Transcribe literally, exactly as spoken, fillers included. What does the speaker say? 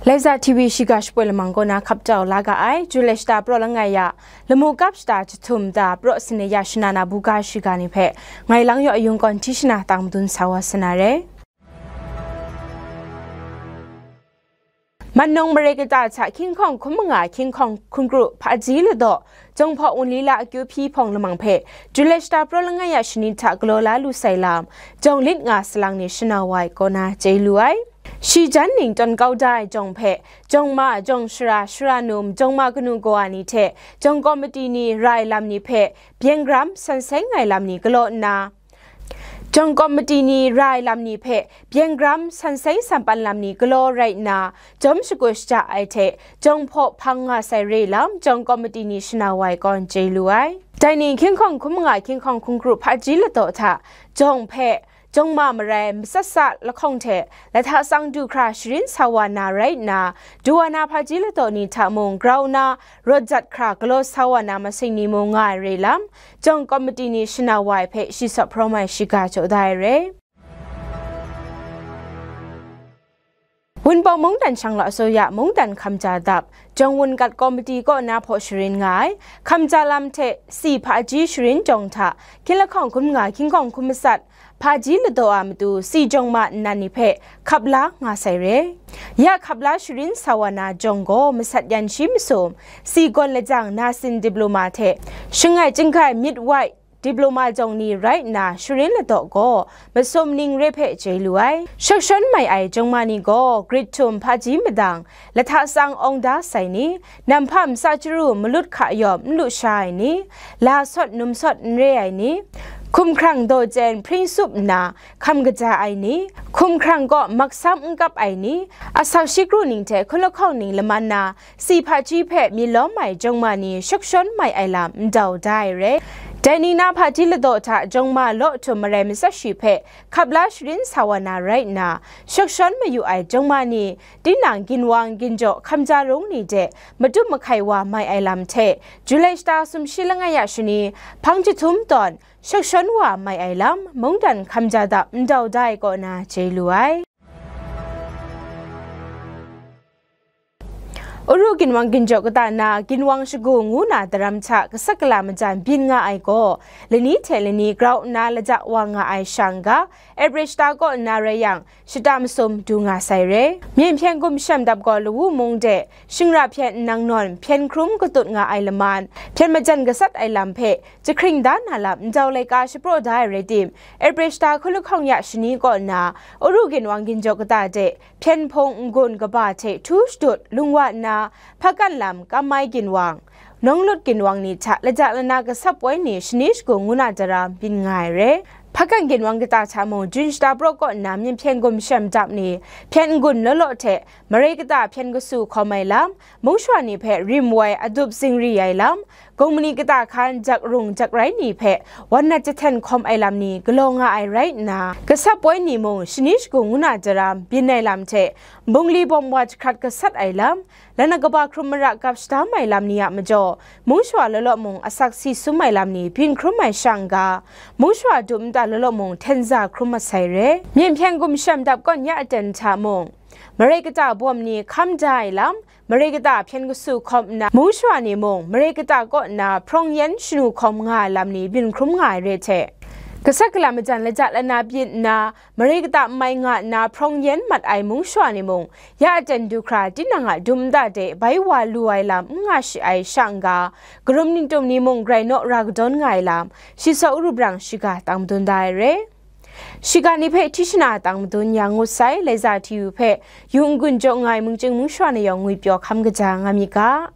Laiza T V shiga shapoi lamang kaw na hkap jau la ga ai, July shata praw langai ya, lamu kap shata jahtum da praw sine ya shana na buga shiga ni hpe, ngai lang yaw ayung kawn hti shana tang madun sa wa sa na re. Mannung mare kata hta hkying hkawng hkum manga hkying hkawng hkun kru hpaji ladaw, Jawng hpaw wunli la akyu hpyi hpawng lamang hpe, July shata praw langai ya shani hta galaw la lu sai lam, jawng lit nga salang ni shanau wa ai kaw na chye lu ai. Shi jan ning tawn kau da ai jawng hpe, jawng ma, jawng shara, shara num, jawng ma kanu kawa ni hte, jawng kawmiti ni ra ai lam ni hpe, byeng gram san sai ngai lam ni galaw nna, jawng kawmiti ni ra ai lam ni hpe byeng gram san sai san pan lam ni galaw rai nna, jawm shagu shaja ai hte jawng hpaw hpang nga sai re lam, jawng kawmiti ni shanau wa ai kaw n chye lu ai. Dai ni hkying hkawng hkum manga hkying hkawng hkun kru hpaji ladaw hta, jawng hpe, jawng ma marai, matsat sa lahkawng hte lahta tsang du hkra sharin sa wa na rai nna, du wa na hpaji ladaw ni hta mung grau nna, rawt jat hkra galaw sa wa na masing ni mung nga ai re lam, jawng kawmiti ni shanau wa ai hpe shi saw hprawm ai shiga jaw da ai re. Wunpawng mungdan shanglawt asoya mungdan hkamja dap, jawng wun gat kawmiti kaw na hpaw sharin nga ai, hkamja lam hte si hpaji sharin jawng hta, hkying lahkawng hkum nga hkying hkawng hkum matsat, hpaji ladaw a matu si jawng ma nnan ni hpe hkap la nga sai re. Ya hkap la sharin sa wa na jawng gaw masat yan shi masum, si gawn lajang nasin diploma hte, shangai chyingkai myit wai diploma jawng ni rai nna, sharin ladaw gaw masum ning re hpe chye lu ai. Shakshon mai ai jawng ma ni gaw grit htum hpaji madang, lahta tsang awng da sai ni, namhpa ntsa chyaru malut hka yawm n lu sha ai ni, la sawt num sawt n re ai ni, hkumhkrang daw chyen hpring sup nna hkam kaja ai ni, hkumhkrang kaw maksam n kap ai ni, asak shikru ning hte hkun lahkawng ning laman na, si hpaji hpe myit lawm ai jawng ma ni shakshon mai ai lam n dau da ai re. Dai ni na hpaji ladaw hta jawng ma law htum marai matsat shi hpe hkap la sharin sa wa na rai nna, shakshon mayu ai jawng ma ni, tinang ginwang ginjaw hkamja rung ni de matup mahkai wa mai ai lam hte, July shata sumshi langai ya shani, hpang jahtum tawn, shakshon wa mai ai lam, mungdan hkamja dap n dau da ai kaw na chye lu ai. Uru ginwang ginjaw kata na, ginwang shagu ngu na daram hta gasat gala majan byin nga ai gaw, lani hte lani grau nna laja wa nga ai shang ga, April shata kaw nna rai yang, shata masum du nga sai re. Myen hpyen gum shem dap gaw lawu mung de, shingra hpyen nnang nawn hpyen hkrum katut nga ai laman, hpyen majan gasat ai lam hpe, jahkring da na lam ndau laika shapraw da ai rai tim, April shata hkun lahkawng ya shani kaw nna, Uru ginwang ginjaw kata de, hpyen hpung n-gun kaba hte htu shadut lung wa nna, hpakan lam kam ai ginwang, nawng lut ginwang ni hta laja lana gasap woi ni shani shagu ngu na daram byin nga ai re. Hpakan ginwang kata hta mung, Jun shata praw kaw nna myen hpyen gum shem dap ni, hpyen n-gun law law hte, mare kata hpyen kasu hkawm ai lam, mungshawa ni hpe rim woi adup zingri ai lam, gawng mani kata hkan jak rung jak rai ni hpe wan nat jahten hkawm ai lam ni galaw nga ai rai nna, gasap woi ni mung shani shagu ngu na daram byin ai lam hte, bungli bawm wa jahkrat gasat ai lam, lana kaba hkrum mara gap shadam ai lam ni a majaw, mungshawa law law mung asak si sum ai lam ni byin hkrum ai shang ga, mungshawa dum nta law law mung hten za hkrum mat sai re. Myen hpyen gum shem dap kawn ya aten hta mung, mare kata bawm ni hkam da ai lam, mare kata hpyen kasu hkawm nna, mungshawa ni mung mare kata kaw nna hprawng yen shanu hkawm nga ai lam ni byin hkrum nga ai re hte, gasat gala majan laja lana byin nna, mare kata n mai nga nna hprawng yen mat ai mungshawa ni mung, ya aten du hkra tinang a dum nta de bai wa lu ai lam n nga shi ai shang ga, karum ningtum ni mung grai naw ra kadawn nga ai lam, shi saw Uru brang shiga tang madun da ai re. Shiga ni hpe hti shana tang madun yang ngut sai, Laiza T V hpe yu n-gun jaw nga ai mungchying mungshawa ni yawng ngwipyaw hkam kaja nga myit ga.